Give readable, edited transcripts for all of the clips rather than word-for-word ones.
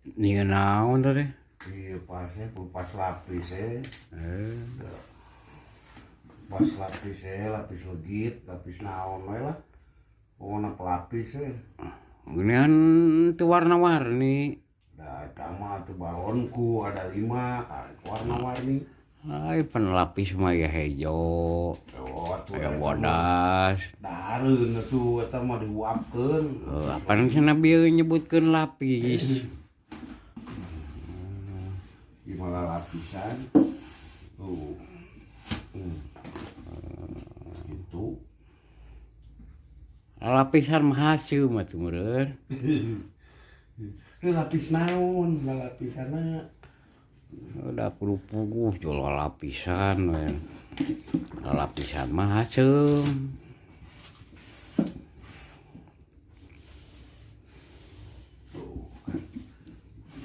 Nih naon tadi? Iya pasnya pas lapis eh. Eh, Pas lapis eh, lapis legit, lapis naon we lah. Pokoknya pelapis eh. Ginian itu warna-warni. Da eta mah tuh balonku ada 5 warna-warni. Ai pan lapis mah ya hejo. Oh, atuh Aya eta mah. Bodas. Dahareun atuh eta mah diuapkeun. Heuh, apan cenah bieu nyebutkeun lapis. Gimana lapisan? Tuh. Itu. Lapisan mah haseum atuh meureun. Ini lapis naon? Lah lapisanna. Udah kudu puguh jual lapisan we. Lapisan mah haseum. Tuh kan.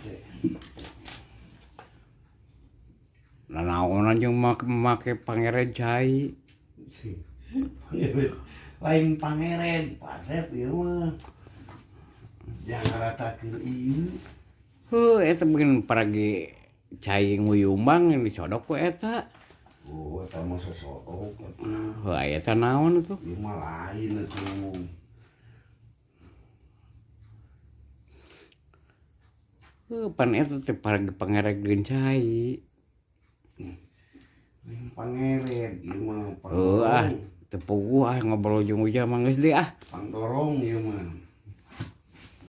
Deh. Nah, naonan jeung make pangeran cai. Lain pangeran, Pasep ieu mah. Jangan ratakeun ieu. Heuh, eta mungkin paragi cai nguyumbang disodok ku eta. Oh, eta mah sosodok atuh. Heuh, aya eta naon atuh? Ieu mah lain atuh. Heuh, pan eta teh paragi pangeran cai. Lain pangeran, ieu mah Heuh ah, pangdorong. Teu puguh ah ngobrol jeung Ujang mah geus deui ah. Pangdorong ieu mah.